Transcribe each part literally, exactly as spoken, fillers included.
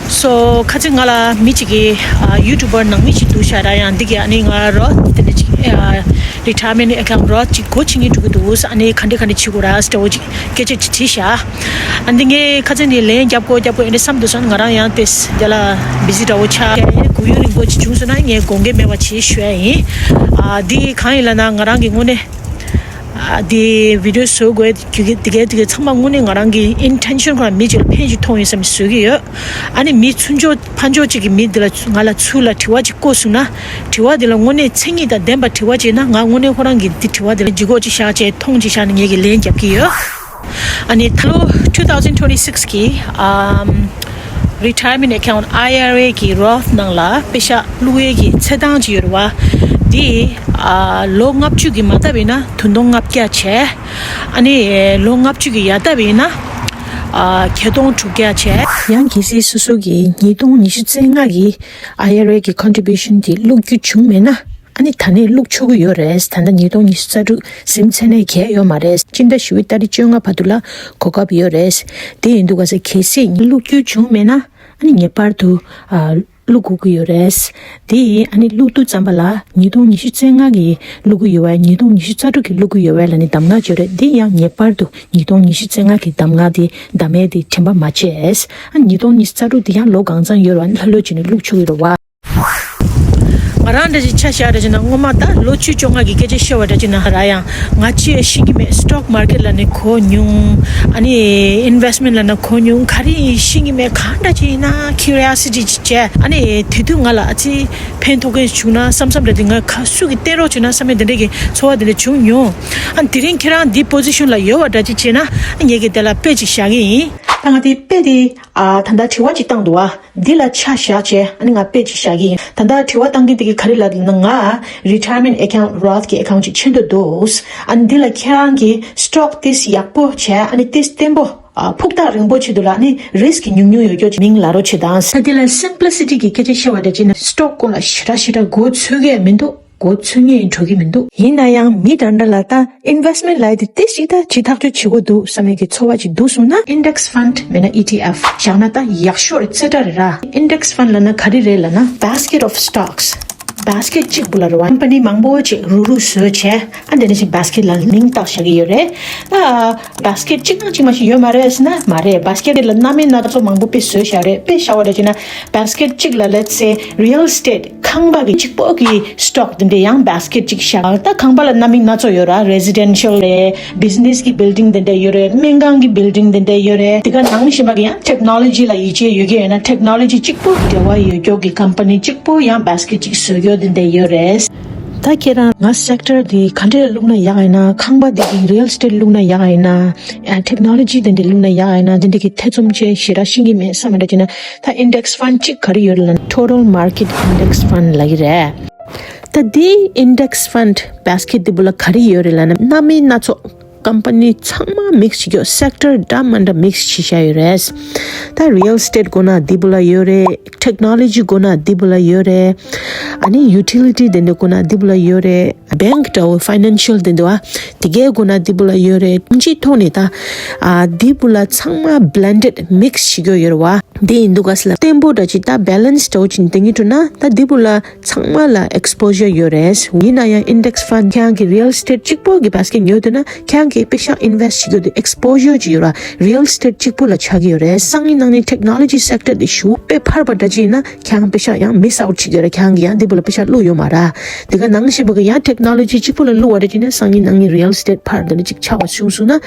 སོ་ཁ་ཅིག་ང་ལ་མི་གཅིག་གིས་ཨ་ཡུ་ཊུབ་པར་ནང་མི་གཅིག་འདུག་ཤག་ར། ཡང་འདི་གི་ཨ་ནི་ང་རོ་དེ་འདྲ་གཅིག་ཨ་རི་ཊ་ཡར་མེན་ཊི་ཨེ་ཁའུན་ཊི་རོ་གཅིག་སྒོ་ཕྱེ་སྙིང་འདོད་ཀྱི་འདུག་ཨ་ནི་ག་འདྲ་ག་འདྲ་བྱེད་དགོས་ར་ཟེར་འདྲ་བོ་གཅིག་སྐད་ཆ་གཅིག་དྲིས་ཤག་ཨ་འདི་ངས་ཁ་ཅིག་ནས་ལན་རྒྱབ་དགོས་རྒྱབ་དགོས་ཨ་འདྲ་བསམ་འདུག་སོང་། ང་རང་ཡང་དེ་དེ་ལ་བི་ཟི་འདྲ་བོ་ཆགས། གུ་ཡངས་རིང་པོ་གཅིག་བྱུང་སོང་ན་ངས་དགོངས་འགལ་མེད་པ་བྱེད་ཞུ་ཡ་ཡིན། ཨ་འདི་གང་ཡིན་ལབ་ན་ང་རང་གི་དངོས་གནས། ཨ་དེ་བི་ཌི་ཡོ་བཟོ་དགོས་དེ་གའི་དེ་གའི་ཚང་མ་དངོས་གནས་ང་རང་གི་ཨིན་ཊེན་ཤན་ཁོ་རང་མི་གཅིག་ལ་ཕན་ཞིག་ཐོགས་ཡིན་བསམ་བཟོ་གི་ཡོད། ཨ་ནི་མི་ཚུར་ཕྱོགས་ཕར་ཕྱོགས་གཅིག་གི་མི་དེ་ལ་ང་ལ་ཚུར་ལ་དྲི་བ་གཅིག་བཀོད་སོང་ན། དྲི་བ་དེ་ལ་དངོས་གནས་མཚན་ཉིད་དང་ལྡན་པ་དྲི་བ་གཅིག་ན་ང་དངོས་གནས་ཁོ་རང་གི་དེ་དྲི་བ་དེ་ལ་ལྗིད་ཁོག་གཅིག་བཞག་བྱས་མཐོང་གཅིག་བཞག་ནས་ངས་ཀྱི་ལན་རྒྱབ་ཀྱི་ཡོད། ཨ་ནི་ད་ལོ་two thousand twenty six གི་ཨམ་རི་ཊ་ཡར་མེན་ཊི་ཨེ་ཁའུན་ཊི་ཨའི་ཨར་ཨེ་གི་རོཐ་ནང་ལ་པེ་ཤག་བླུག་ཡས་ཀྱི་ཚེས་གྲངས་ཅིག་ཡོད་རེད་བ། འདི་ཨ་ལོ་ལྔ་བཅུ་གི་མ་བཏབ་ཡིན་ན་བདུན་སྟོང་ལྔ་བརྒྱ་བྱས། ཨ་ནི་ལོ་ལྔ་བཅུ་གི་ཡར་བཏབ་ཡིན་ན་ཨ་བརྒྱད་སྟོང་དྲུག་བརྒྱ་བྱས། ཡང་གལ་སྲིད་སོ་སོ་གི་ཉིས་སྟོང་ཉི་ཤུ་རྩ་ལྔ་གི་ཨའི་ཨར་ཨེ་གི་ཀོན་ཊི་བིའུ་ཤན་དེ་བླུག་རྒྱུ་བྱུང་མེད་ན། ཨ་ནི་ད་ནས་བླུག་ཆོག་གི་ཡོད་རེད། ད་ལྟ་ཉིས་སྟོང་ཉི་ཤུ་རྩ་དྲུག་ཟིན་ཚར་ནས་གལ་ཡོད་མ་རེད། སྤྱི་ཟླ་བཞི་པའི་ཏ་རིག་བཅོ་ལྔ་བར་དུ་ལ་གོ་སྐབས་ཡོད་རེད། དེ་ཡིན་དུས་ག་ཚོད་གལ་སྲིད་བླུག་རྒྱུ་བྱུང་མེད་ན་ཨ་ནི་ངེས་པར་དུ་ཨ་བླུག་དགོས་ཀྱི་ཡོད་རེད། དེ་ཡིན་ཨ་ནི་བླུག་དུས་ཙམ་པ་ལ་ཉིས་སྟོང་ཉི་ཤུ་རྩ་ལྔ་གི་བླུག་གི་ཡོད་པས། ཉིས་སྟོང་ཉི་ཤུ་རྩ་དྲུག་གི་བླུག་གི་ཡོད་པས་ལབ་ནས་གདམ་ངག་བརྗོད་རེད། དེ་ཡང་ངེས་པར་དུ་ཉིས་སྟོང་ཉི་ཤུ་རྩ་ལྔ་གི་གདམ་ངག་དེ་གདམ་ངག་དེ་དྲན་པ་མ་བརྗེད། ཨ་ཉིས་སྟོང་ཉི་ཤུ་རྩ་དྲུག་དེ་ཡང་ལོ་གང་ཙམ་ཡོད་རེད་བ། ལྷོད་ལྷོད་བྱས་ནས་བླུག་ཆོག་གི་རེད་བ། ང་རང་འདྲ་ཞིག་ཆ་བཞག་འདྲ་ཞིག་ན་སྔོན་མ་ད་ལོ་བཅུ་བཅོ་ལྔ་གི་སྐད་ཆ་བཤད་པ་འདྲ་ཞིག་ན་ར་ཡང་ང་ཅི་ཡང་ཤེས་ཀྱི་མེད། སི་ཊོག་མར་ཀེཊ་ལབ་ནས་གོ་མྱོང་། ཨ་ནི་ཨིན་ཝེ་སི་མེན་ཊི་ལབ་ན་གོ་མྱོང་། ག་རེ་ཡིན་ཤེས་ཀྱི་མེད། གང་འདྲ་ཅིག་ཡིན་ན་ཁིའུ་རི་ཡོ་སི་ཊི་ཅིག་བྱས། ཨ་ནི་དེ་དུས་ང་ལ་ཨ་ཙི་ཕན་ཐོགས་མཁན་བྱུང་ན་བསམ་བསམ་འདྲ་དེ་ང་ཁ་སུ་གི་བསྟན་རོགས་བྱུང་ན་བསམ་པའི་དེ་འདྲ་གི་ཚོར་བ་དེ་འདྲ་བྱུང་མྱོང་། ཨ་དེ་རིང་ཁྱེད་རང་འདི་པོ་ཟི་ཤན་ལ་ཡོད་པ་འདྲ་ཅིག་བྱས་ན་ཨ་ངས་ཀྱི་དེ་ལ་དཔེ་ཅིག་བཞག་གི་ཡིན། ད་ང་དེ་དཔེ་དེ་ཨ་ད་ལྟ་དྲི་བ་ཅིག་བཏང་འདུག་ཨ། འདི་ལ་ཆ་བཞག་བྱས་ཨ་ནི་ང་དཔེ་ཅིག་བཞག་གི་ཡིན། ད་ལྟ་དྲི་བ་བཏང་མཁན་དེ་གིས་ག་རེ་ལབ་འདུག་ན། ང་རི་ཊ་ཡར་མེན་ཊི་ཨེ་ཁའུན་ཊི་རོཐ་གི་ཨེ་ཁའུན་ཊི་ཅིག་ཕྱེ་འདོད་འདུག་ཨ་ནི་འདི་ལ་ཁྱེད་རང་གིས་སི་ཊོག་དེ་ཡག་པོ་བྱས་ཨ་ནི་དེ་བརྟན་པོ་ཨ་ཕུགས་ཐག་རིང་པོ་བྱེད་འདུག་ལ་ཨ་ནི་རིསི་ཀི་ཉུང་ཉུང་ཡོད་རྒྱུ་ཅིག་མིང་ལབ་རོགས་བྱེད་དང་། ད་འདི་ལ་སིམ་པི་ལི་སི་ཊི་གི་སྐད་ཆ་བཤད་པ་འདྲ་ཅིག་ན་སི་ཊོག་སྐོར་ལ་ཞེ་དྲག་ཞེ་དྲག་མགོ་ཚོད་མཁན་མི་འདུག་མགོ་ཚོད་མཁན་འགྲོ་གི་མི་འདུག་ཡིན་ན་ཡང་མི་འདྲ་འདྲ་ལ་ད་ཨིན་ཝེ་སི་མེན་ཊི་ལབ་དེ་དེ་ཞིག་ད་ཅིག་ཐག་གཅོད་བྱེད་དགོས་འདུག་བསམ་ཡས་ཀྱི་ཚོར་བ་ཅིག་འདུག་སོང་ན། ཨིན་ཌེག་སི་ཕན་ཌི་མེད་ན་ཨི་ཊི་ཨེཕ་བཞག་ན་ད་ཡག་ཤོས་རེད། རྩེ་གྲ་རེད་ར། ཨིན་ཌེག་སི་ཕན་ཌི་ལབ་ན་ག་རེ་རེད་ལབ་ན་བྷེ་སི་ཀེཊ་ཨོཕ་སི་ཊོག་སི། བྷེ་སི་ཀེཊ་གཅིག་པུ་ལ་རེད་བ། ཀམ་པ་ནི་མང་པོ་ཅིག་རུག་རུག་བཟོས་བྱས་ཨ་འདི་འདྲ་ཞིག་བྷེ་སི་ཀེཊ་ལ་མིང་བཏགས་བཞག་གི་ཡོད་རེད། ད་བྷེ་སི་ཀེཊ་གཅིག་དང་གཅིག་མ་ཞིག་ཡོད་མ་རེད་ཟེར་ན་མ་རེད། བྷེ་སི་ཀེཊ་ལ་སྣ་མིན་སྣ་ཚོགས་མང་པོ་དཔེ་བཟོས་བཞག་རེད། དཔེ་བཞག་པ་འདྲ་བྱས་ན་བྷེ་སི་ཀེཊ་གཅིག་ལ་let's say real estate ཁང་པ་གི་གཅིག་པོ་གི་སི་ཊོག་དེ་འདྲ་ཡང་བྷེ་སི་ཀེཊ་གཅིག་བཞག་ད་ཁང་པ་ལ་སྣ་མིན་སྣ་ཚོགས་ཡོད་ར། རེ་སི་ཌེན་ཤལ་རེད། བྷི་ཛི་ནེ་སི་གི་བིལ་ཌིང་དེ་འདྲ་ཡོད་རེད། སྨན་ཁང་གི་བིལ་ཌིང་དེ་འདྲ་ཡོད་རེད། དེ་ག་ནང་བཞིན་པ་གི་ཡང་ཊེག་ནོ་ལོ་ཇི་ལ་ཡིད་ཆེས་ཡོད་མཁན་ཡོད་ན་ཊེག་ནོ་ལོ་ཇི་གཅིག་པོ་འབྲེལ་བ་ཡོད་མཁན་གྱི་ཀམ་པ་ནི་གཅིག་པོ་ཡང་བྷེ་སི་ཀེཊ་གཅིག་བཟོ་རྒྱུ་དེ་འདྲ་ཡོད་རེད། ད་ཁྱེད་རང་ང་སེག་ཊར་དེ་ག་འདྲས་བླུགས་ན་ཡག་ཡིན་ན། ཁང་པ་དེ་གི་རི་ཡལ་ཨེ་སི་ཊེཊ་བླུགས་ན་ཡག་ཡིན་ན། ཊེག་ནོ་ལོ་ཇི་དེ་འདྲས་བླུགས་ན་ཡག་ཡིན་ན། དེ་འདྲས་ཀྱི་ཐེ་ཚོམ་བྱས་ཞེ་དྲག་ཤེས་ཀྱི་མེད་བསམ་པ་འདྲ་བྱས་ན། ད་ཨིན་ཌེག་སི་ཕན་ཌི་གཅིག་ག་རེ་ཡོད་རེད་ལབ་ན་ཊོ་ཊལ་མར་ཀེཊ་ཨིན་ཌེག་སི་ཕན་ཌི་ལབ་ཀྱི་རེད། ད་དེ་ཨིན་ཌེག་སི་ཕན་ཌི་བྷེ་སི་ཀེཊ་དེ་བུ་ལ་ག་རེ་ཡོད་རེད་ལབ་ན་སྣ་མིན་སྣ་ཚོགས་ཀམ་པ་ནི་ཚང་མ་མིག་སི་བྱེད་རྒྱུ། སེག་ཊར་འདྲ་མི་འདྲ་མིག་སི་བྱེད་བཞག་ཡོད་རེད། ད་རི་ཡལ་ཨེ་སི་ཊེཊ་དགོས་ན་དེ་བུ་ལ་ཡོད་རེད། ཊེག་ནོ་ལོ་ཇི་དགོས་ན་དེ་བུ་ལ་ཡོད་རེད། ཨ་ནི་ཡུ་ཊི་ལི་ཊི་དེ་འདྲ་དགོས་ན་དེ་བུ་ལ་ཡོད་རེད། བེང་ཀི་འདྲ་བོ་ཕའི་ནན་ཤལ་དེ་འདྲ་བ་དེ་གའི་དགོས་ན་དེ་བུ་ལ་ཡོད་རེད། སྤྱིའི་ཐོག་ནས་ད་ཨ་དེ་བུ་ལ་ཚང་མ་བྷི་ལེན་ཌེཌ་མིག་སི་བྱེད་རྒྱུ་ཡོད་རེད་བ། དེ་ཡིན་དུས་ག་ས་ལ་བརྟན་པོ་འདྲ་ཅིག་ད་བྷེ་ལེན་སི་འདྲ་བོ་ཅིག་འདེང་གི་འགྲོ་ན་ད་དེ་བུ་ལ་ཚང་མ་ལ་ཨེག་སི་པོ་ཞར་ཡོད་རེད། ཡིན་ན་ཡང་ཨིན་ཌེག་སི་ཕན་ཌི་ཁྱེད་རང་གི་རི་ཡལ་ཨེ་སི་ཊེཊ་གཅིག་པོ་གི་བྷེ་སི་ཀེཊ་ཉོས་འདུག་ན་ཁྱེད་རང་གི་པེ་ཤག་ཨིན་ཝེ་སི་ཊི་བྱེད་རྒྱུ་དེ་ཨེག་སི་པོ་ཞར་ཅིག་ཡོད་ར། རི་ཡལ་ཨེ་སི་ཊེཊ་གཅིག་པོ་ལ་ཆགས་ཀྱི་ཡོད་རེད། སང་ཉིན་གནངས་ཉིན་ཊེག་ནོ་ལོ་ཇི་སེག་ཊར་དེ་ཞེ་པོ་དཔེ་འཕར་བ་འདྲ་ཅིག་ཡིན་ན་ཁྱེད་རང་པེ་ཤག་ཡང་མིས་ཨའུཊ་བྱེད་ཀྱི་ཡོད་ར། ཁྱེད་རང་གི་ཡང་དེ་བུ་ལ་པེ་ཤག་བླུགས་ཡོད་མ་ར། དེ་ག་ནང་བཞིན་པ་གི་ཡང་ཊེག་ནོ་ལོ་ཇི་གཅིག་པོ་ལ་བླུགས་པ་འདྲ་ཅིག་ཡིན་ན་སང་ཉིན་གནངས་ཉིན་རི་ཡལ་ཨེ་སི་ཊེཊ་འཕར་འདི་འདྲ་ཅིག་ཆགས་པ་བྱུང་སོང་ན།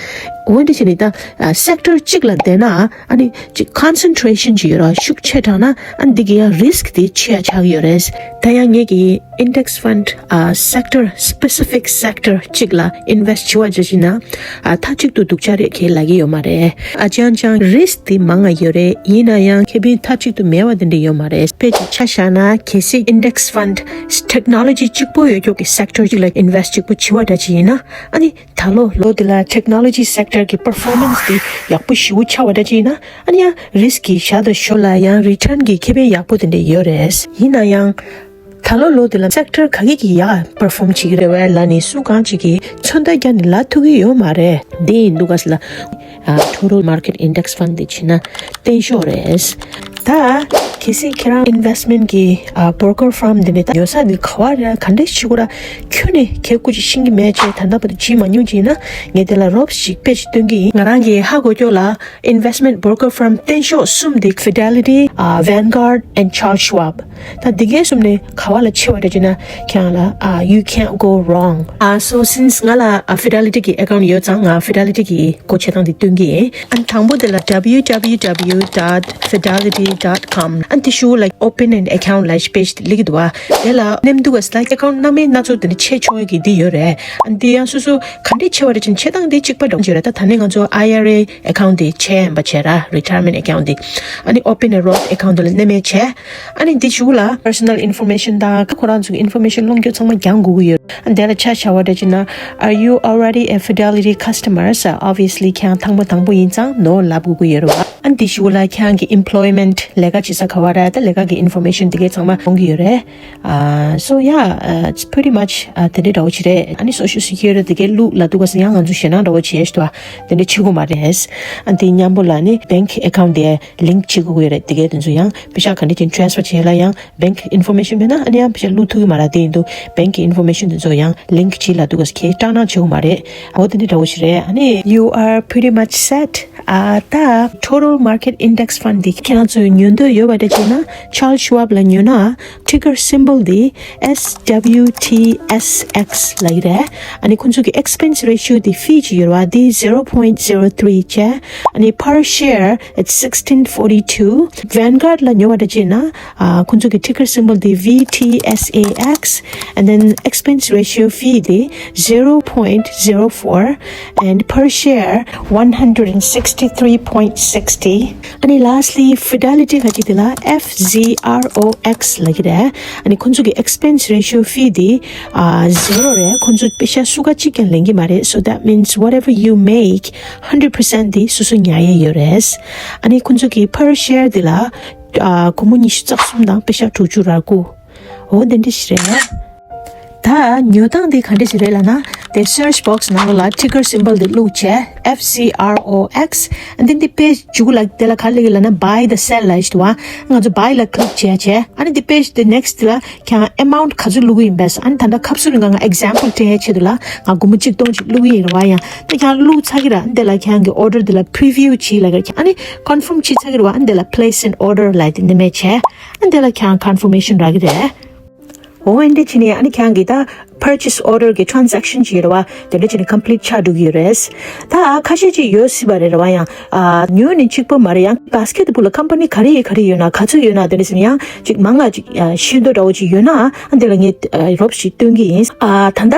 འོ་འདི་བྱས་ནས་ད་ཨ་སེག་ཊར་གཅིག་ལ་བསྡད་ན་ཨ་ནི་ཅིག་ཀོན་སེན་ཊྲེ་ཤན་ཅིག་ཡོད་ར། ཤུགས་ཆེ་དྲགས་ན་ཨ་ནི་འདི་གི་ཡང་རིསི་ཀི་དེ་ཆེ་ཡ་ཆགས་ཀྱི་ཡོད་རེད། ད་ཡང་ངེད་ཀྱི་ཨིན་ཌེག་སི་ཕན་ཌི་ཨ་སེག་ཊར་སི་པེ་སི་ཕིག་སེག་ཊར་གཅིག་ལ་ཨིན་ཝེ་སི་ཊི་བྱེད་པ་ཅིག་ཡིན་ན་ཨ་མཐའ་གཅིག་ཏུ་སྡུག་ཅག་རེད་ཁེ་ལབ་ཀྱི་ཡོད་མ་རེད། ཨ་ཅང་ཅང་རིསི་ཀི་དེ་མང་ང་ཡོད་རེད། ཡིན་ན་ཡང་ཁེ་ཕན་མཐའ་གཅིག་ཏུ་མེད་པ་དེ་འདྲ་ཡོད་མ་རེད། དཔེ་ཅིག་ཆ་བཞག་ན་གལ་སྲིད་ཨིན་ཌེག་སི་ཕན་ཌི་ཊེག་ནོ་ལོ་ཇི་གཅིག་པོ་ཡོད་ཀྱོག་གི་སེག་ཊར་གཅིག་ལ་ཨིན་ཝེ་སི་ཊི་གཅིག་པོ་བྱེད་པ་འདྲ་ཅིག་ཡིན་ན་ཨ་ནི། ད་ལོ་ལོ་འདི་ལ་ཊེག་ནོ་ལོ་ཇི་སེག་ཊར་གྱི་པར་ཕོར་མན་སི་དེ་ཡག་པོ་ཞེ་པོ་ཆགས་པ་འདྲ་ཅིག་ཡིན་ན་ཨ་ནི་ཡང་རིསི་ཀི་ཞག་དང་ཞོ་ལ་ཡང་རི་ཊརན་གྱི་ཁེ་ཕན་ཡག་པོ་དེ་འདྲ་ཡོད་རེད། ཡིན་ན་ཡང་ད་ལོ་ལོ་འདི་ལ་སེག་ཊར་ག་གི་གི་ཡག་པར་ཕོརམ་བྱེད་ཀྱི་རེད་བས་ལབ་ནས་སུ་གང་ཅིག་གིས་མཚོན་རྟགས་རྒྱག་ནས་ལབ་ཐུབ་ཀྱི་ཡོད་མ་རེད། འདི་ཡིན་དུས་ག་ས་ལ་ཨ་ཊོ་ཊལ་མར་ཀེཊ་ཨིན་ཌེག་སི་ཕན་ཌི་དེ་བྱེད་ན་བརྟན་ཤོས་རེད། ད་གལ་སྲིད་ཁྱེད་རང་investment གི་ཨ་broker firm འདི་ནས་ད་ཉོ་ས་འདི་ག་བ་རེད། ག་འདྲས་བྱེད་དགོས་ར། ཁྱོན་ནས་ཁྱེད་སྐུ་མཁྱེན་ཤེས་ཀྱི་མེད་ཅེས། ད་ལྟ་བར་དུ་བྱས་མ་མྱོང་ཅིག་ཡིན་ན་ངས་དེ་ལ་རོབ་ཅིག་དཔེ་ཅིག་སྟོན་གྱི་ཡིན། ང་རང་གི་ཧ་གོ་ཀྱོག་ལ་investment broker firm བརྟན་ཤོས་གསུམ་འདི་Fidelity, ཨ་Vanguard and Charles Schwab། ད་འདི་གའི་གསུམ་ནས་ག་བ་ལ་ཆེ་བ་རེད་ཅེ་ན་ཁྱེད་རང་ལ་ཨ་you can't go wrong. ཨ་so since ང་ལ་ཨ་Fidelity གི་account ཡོད་ཙང་ང་Fidelity གི་སྒོ་ཕྱེ་སྟངས་འདི་སྟོན་གྱི་ཡིན། ཨ་དང་པོ་དེ་ལ W W W dot fidelity dot com ཨ་འདི་ཤུ་ལ་open an account ལ་page དེ་སླེབས་ཀྱི་འདུག་བ། དེ་ལ་མནན་འདུག་བ་ས་account སྣ་མིན་སྣ་ཚོགས་དེ་འདྲ་ཕྱེ་ཆོག་ཡ་གི་འདི་ཡོད་རེད། ཨ་འདི་ཡང་སོ་སོ་ག་འདྲས་ཕྱེ་བ་རེད་ཅེ་ན་ཕྱེ་སྟངས་འདི་གཅིག་པ་འདྲ་པོ་ཅིག་རེད། ད་ད་ནི་ང་ཚོ I R A account དེ་ཕྱེ་ཡིན་པ་བྱས་ར། Retirement account དེ། ཨ་ནི་open a Roth account དེ་ལ་མནན་མ་བྱས། ཨ་ནི་འདི་གཞུག་ལ་personal information དང་ཁོ་རང་ཚོ་གི་information སློང་རྒྱུ་ཚང་མ་རྒྱག་དགོས་ཀྱི་ཡོད། ཨ་འདི་ལ་ཆ་བཞག་པ་འདྲ་བྱས་ན། Are you already a Fidelity customer? ཨ་obviously ཁྱེད་རང་ཐེངས་མ་དང་པོ་ཡིན་ཙང་no ལབ་དགོས་ཀྱི་ཡོད་རེད་བ། ཨ་འདི་གཞུག་ལ་ཁྱེད་རང་གི་employment ལས་ཀ་བྱེད་ས་ག་བ་རེད། ད་ལས་ཀ་གི་information དེ་གའི་ཚང་མ་ཡོང་གི་ཡོད་རེད། ཨ་so yeah, uh, it's pretty much uh དེ་འདྲ་འདྲ་བོ་ཅིག་རེད། ཨ་ནི་social security དེ་གའི་བླུགས་ལབ་འདུག་ག་ཟེར་ཡང་ང་ཚོ་ཞེད་སྣང་འདྲ་བོ་བྱས་ཤི་ཏོ། དེ་འདྲ་བྱེད་དགོས་མ་རེད། ཨ་འདི་མཉམ་པོ་ལ་ནི་bank account དེ་link བྱེད་དགོས་ཀྱི་རེད། དེ་གའི་དེ་ཚོ་ཡང་པེ་ཤག་ག་འདྲ་ཅིག་transfer བྱེད་ལ་ཡང་bank information མེད་ན་ཨ་ནི་ཡང་པེ་ཤག་བླུགས་ཐུབ་ཀྱི་མ་རེད། དེ་ཡིན་དུས་bank གི་information དེ་ཚོ་ཡང་link བྱེད་ལབ་འདུག་ག་ཁྱེད་སྐྲག་སྣང་བྱེད་དགོས་མ་རེད། འོ་དེ་འདྲ་འདྲ་བོ་ཞིག་རེད། ཨ་ནི you are pretty much set. ཨ་ད་total market index fund འདི་ཁྱེད་རང་ཚོས་ཉོ་འདོད་ཡོད་པ་འདྲ་བྱས་ན་Charles Schwab ལ་ཉོ་ན་ticker symbol འདི S W T S X ལབ་ཀྱི་རེད། ཨ་ནི་ཁོང་ཚོ་གི་expense ratio འདི་fee ཅིག་ཡོད་རེད་བ། འདི་zero point zero three བྱས། ཨ་ནི་per share it's sixteen forty two. Vanguard ལ་ཉོ་བ་འདྲ་བྱས་ན་ཨ་ཁོང་ཚོ་གི་ticker symbol འདི V T S A X and then expense ratio fee འདི zero point zero four and per share one hundred and sixty three point sixty. ཨ་ནི་lastly Fidelity ལབ་ཀྱི་འདི་ལ F Z R O X ལབ་ཀྱི་རེད། ཨ་ནི་ཁོང་ཚོ་གི་expense ratio fee འདི་ཨ་zero རེད། ཁོང་ཚོ་པེ་ཤག་སུ་ག་གཅིག་ཀྱང་ལེན་གྱི་མ་རེད། So that means whatever you make, hundred percent འདི་སོ་སོ་ཉར་ཡས་ཡོད་རེད། ཨ་ནི་ཁོང་ཚོ་གི་per share འདི་ལ་ཨ་སྒོར་མོ་ཉི་ཤུ་རྩ་གསུམ་དང་པེ་ཤག་དྲུག་ཅུ་རེ་དགུ། འོ་དེ་འདྲ་ཞིག་རེད། ད་ཉོ་སྟངས་དེ་ག་འདྲ་ཞིག་རེད་ལབ་ན། དེ་search box ནང་ལོགས་ལ་ticker symbol དེ་བླུགས་བྱས། F C R O X and then དེ་page མཇུག་ལ་དེ་ལ་ག་རེ་ལབ་ཀྱི་ལབ་ན་buy the sell ལབ་ཞིག་འདུག་བ། ང་ཚོ་buy ལ་click བྱས་བྱས། ཨ་ནི་དེ་page དེ་next ལ་ཁྱེད་རང་amount ག་ཚོད་བླུག་གི་ཡིན་པས། ཨ་ནི་ད་ལྟ་ཁ་སང་ལ་ང་ང་example སྤྲད་ཡའི་ཆེད་དུ་ལ་ང་སྒོར་མོ་གཅིག་སྟོང་ཅིག་བླུག་གི་ཡིན་རེད་བ། ཡང་དེ་ཁྱེད་རང་བླུགས་ཚར་གྱི་ར། ཨ་ནི་དེ་ལ་ཁྱེད་རང་གི་order དེ་ལ་preview བྱེད་ལབ་ཀྱི། ཨ་ནི་confirm བྱེད་ཚར་གྱི་རེད་བ། ཨ་ནི་དེ་ལ place an order ལབ་དེ་ནི་མེད་བྱས། ཨ་ནི་དེ་ལ་ཁྱེད་རང་confirmation རག་གི་རེད། འོ་ཨེ་འདྲ་བྱས་ནས་ཨ་ནི་ཁྱེད་རང་གི་ད་purchase order གི་transaction ཅིག་ཡོད་རེད་བ། དེ་འདྲ་བྱས་ནས་complete ཆགས་འགྲོ་གི་ཡོད་རེད། ད་ཁ་ཤས་ཅིག་ཡོད་སྲིད་པ་རེད་རེད་བ། ཡང་ཨ་ཉོས་ནས་གཅིག་པོ་མ་རེད། ཡང་basket དེ་བུ་ལ་company ག་རེ་ཡི་ག་རེ་ཡོད་ན་ག་ཚོད་ཡོད་ན་དེ་འདྲ་ཟེར་ནས་ཡང་ཅིག་མང་ང་ཅིག་ཨ་ཤེས་འདོད་འདྲ་བོ་ཅིག་ཡོད་ན་ཨ་འདི་ལ་ངས་ཨ་རོབ་ཅིག་སྟོན་གི་ཡིན། ཨ་ད་ལྟ་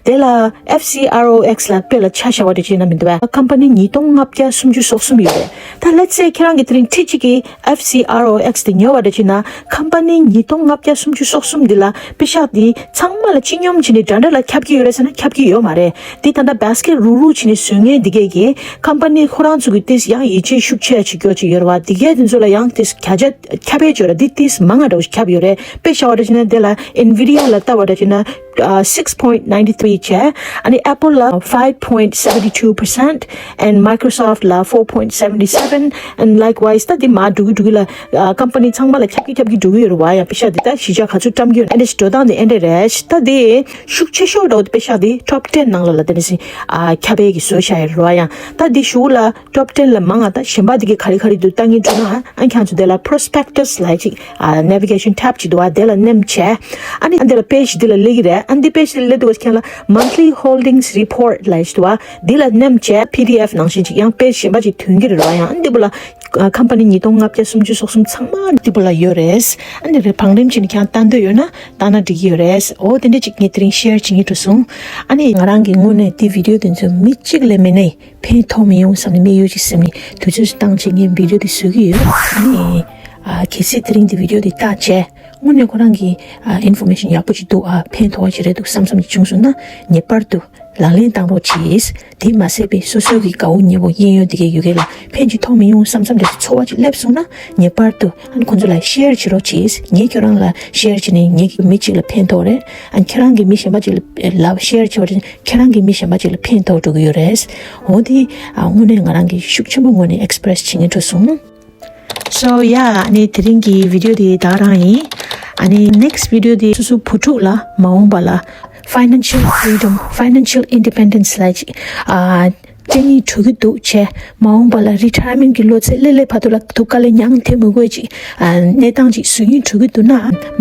དེ་ལ་F C R O X ལ་དཔེ་ལ་ཆ་བཞག་པ་དེ་བྱས་ན་མི་འདུག་བ། company ཉིས་སྟོང་ལྔ་བརྒྱ་སུམ་ཅུ་སོ་གསུམ་ཡོད་རེད། ད་let's say ཁྱེད་རང་གི་དེ་རིང་ཁྲི་གཅིག་གི F C R O X དེ་ཉོ་བ་འདྲ་བྱས་ན་company ཉིས་སྟོང་ལྔ་བརྒྱ་སུམ་ཅུ་སོ་གསུམ་འདི་ལ་པེ་ཤག་འདི་ཚང་མ་ལ་སྤྱི་སྙོམས་བྱས་ནས་འདྲ་འདྲ་ལ་ཁྱབ་ཀྱི་ཡོད་རེད་ཟེར་ན་ཁྱབ་ཀྱི་ཡོད་མ་རེད། འདི་ད་ལྟ་basket རུག་རུག་བྱས་ནས་བཟོ་མཁན་འདི་གས་ཀྱིས་company ཁོ་རང་ཚོ་གི་ཏིས་ཡང་ཡིད་ཆེས་ཤུགས་ཆེ་བྱེད་ཀྱོག་ཅིག་ཡོད་རེད་བ། འདི་གས་དེ་ཚོ་ལ་ཡང་ཏིས་བརྒྱ་ཆ་ཁྱབ་པའི་ཅོ་ར་འདི་ཏིས་མང་ང་འདྲ་བོ་ཞིག་ཁྱབ་ཡོད་རེད། དཔེ་བཞག་པ་འདྲ་བྱས་ན་འདི་ལ་Nvidia ལ་ལྟ་བ་འདྲ་བྱས་ན། uh, six point nine three བྱས། ཨ་ནི་Apple ལ་five point seventy two percent and Microsoft ལ་four point seventy seven and likewise ད་འདི་མ་འགྲོ་གི་འགྲོ་གི་ལ་ཨ་company ཚང་མ་ལ་ཁྱབ་ཀྱི་ཁྱབ་ཀྱི་འགྲོ་གི་ཡོད་རེད་བ། ཡང་པེ་ཤག་འདི་ད་གཞིས་ཆགས་ག་ཚོད་བཀྲམ་གྱི་ཡོད་ན་ཨེ་འདྲ་ཞིག་འགྲོ་སྟངས་འདི་ཨེ་འདྲ་རེད། ད་འདི་ཤུགས་ཆེ་ཤོས་འདྲ་བོ་དེ་པེ་ཤག་འདི top ten ནང་ལ་ལ་དེ་འདྲ་ཞིག་ཨ་ཁྱབ་པའི་གི་བཟོ་བཞག་ཡོད་རེད་བ། ཡང་ད་འདི་གཞུག་ལ། top ten ལ་མང་ང་ད་གཞན་པ་འདི་གི་ག་རེ་ག་རེ་འདུག་ལྟ་ངན་འགྲོ་ན་ཨ་ཁྱང་ཚོ་དེ་ལ་prospectus ལ་ཅིག་ཨ་navigation tab ཅིག་འདུག་བ། དེ་ལ་མནན་བྱས། ཨ་ནི་ཨ་འདི་ལ་page འདི་ལ་སླེབས་ཀྱི་རེད། ཨ་འདི་page འདི་ལ་སླེབས་འདུག་བ། ཁྱེད་ལ་monthly holdings report ལ་ཅིག་འདུག་བ། འདི་ལ་མནན་བྱས་PDF ནང་བཞིན་ཅིག་ཡང་page གཞན་པ་ཅིག་ཐོན་གྱི་རེད་བ། ཡང་ཨ་འདི་པོ་ལ་ཨ་company ཉིས་སྟོང་ལྔ་བརྒྱ་སུམ་ཅུ་སོ་གསུམ་ཚང་མ་འདི་པོ་ལ་ཡོད་རེད། ཨ་འདི་རེད། བང་རིམ་ཅིག་ནི་ཁྱང་ལྟ་འདོད་ཡོད་ན་ལྟ་ན་འགྲིག་གི་ཡོད་རེད། འོ་དེ་འདྲ་ཅིག་ངས་དེ་རིང་share བྱེད་སྙིང་འདོད་སོང་། ཨ་ནི་ང་རང་གི་དངོས་གནས་འདི་video དེ་ཚོ་མི་གཅིག་ལས་མེད་ནས། ཕན་ཐོགས་མི་ཡོང་བསམ་ནས་དམིགས་ཡུལ་ཅིག་སེམས་ནས་དུས་ཚོད་ཅིག་བཏང་བྱས་ངས་video འདི་བཟོ་གི་ཡོད། ཨ་ནི་ཨ་གལ་སྲིད་དེ་རིང་འདི་video འདི་བལྟས་བྱས་དངོས་གནས་ཁོ་རང་གི་ཨ་information ཡག་པོ་ཅིག་འདུག་ཨ་ཕན་ཐོགས་པ་ཅིག་རེད་འདུག་བསམ་བསམ་ཅིག་བྱུང་སོང་ན་ངེས་པར་དུ་ལག་ལེན་བསྟར་རོགས་གྱིས། དེ་མ་ཟད་པའི་སོ་སོ་གི་དགའ་བོ་ཉེ་བོ་གཡས་གཡོན་དེ་གའི་ཡུལ་སྐད་ལ་ཕན་ཅིག་ཐོགས་མི་ཡོང་བསམ་བསམ་རེད་ཚོར་བ་ཅིག་སླེབས་སོང་ན་ངེས་པར་དུ་ཨ་ནི་ཁོང་ཚོ་ལ་share བྱེད་རོགས་གྱིས། ངས་ཁྱོད་རང་ལ་share བྱས་ནས་ངས་མི་གཅིག་ལ་ཕན་ཐོགས་རེད། ཨ་ནི་ཁྱེད་རང་གིས་མི་གཞན་པ་ཅིག་ལ་share བྱས་པ་དེ་ཁྱེད་རང་གིས་མི་གཞན་པ་ཅིག་ལ་ཕན་ཐོགས་འགྲོ་གི་ཡོད་རེད། འོ་དེ་ཨ་དངོས་གནས་ང་རང་གིས་ཤུགས་ཆེན་པོ་ངོས་ནས་express བྱེད་སྙིང་འདོད་སོང་། So yeah, ཨ་ནི་དེ་རིང་གི་video་དེ་ད་རང་ཡིན། ཨ་ནི་next video་དེ་སོ་སོ་བུ་ཕྲུག་ལ་མ་འོངས་པ་ལ་financial freedom, financial independence་ལ་ཅིག་ཨ་སྤྲད་སྙིང་བྲོ་གི་འདུག་བྱས། མ་འོངས་པ་ལ་retirement་གི་ལོ་ཚད་སླེབས་སླེབས་བར་དུ་ལ་སྡུག་དཀའ་ལས་མྱངས་ཐེབས་མི་དགོས་ཅིག་ཨ་གནས་སྟངས་ཅིག་བཟོ་སྙིང་བྲོ་གི་འདུག་ན།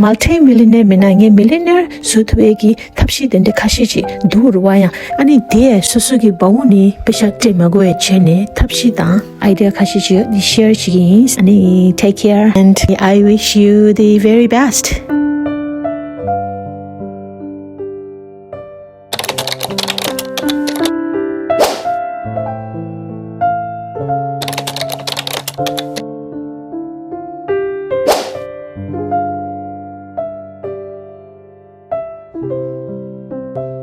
multi millionaire་མིན་ན་ངས་millionaire་བཟོ་ཐུབ་ཡས་ཀྱི་ཐབས་ཤེས་དེ་འདྲ་ཁ་ཤས་ཅིག་འདུག་རེད་བ། ཡང་ཨ་ནི་དེ་སོ་སོ་གི་བ་འོ་ནས་པེ་ཤག་སྤྲད་མ་དགོས་པ་བྱས་ནས་ཐབས་ཤེས་དང་idea་ཁ་ཤས་ཅིག་ནི་share་བྱེད་ཀྱི་ཡིན། ཨ་ནི་take care and I wish you the very best.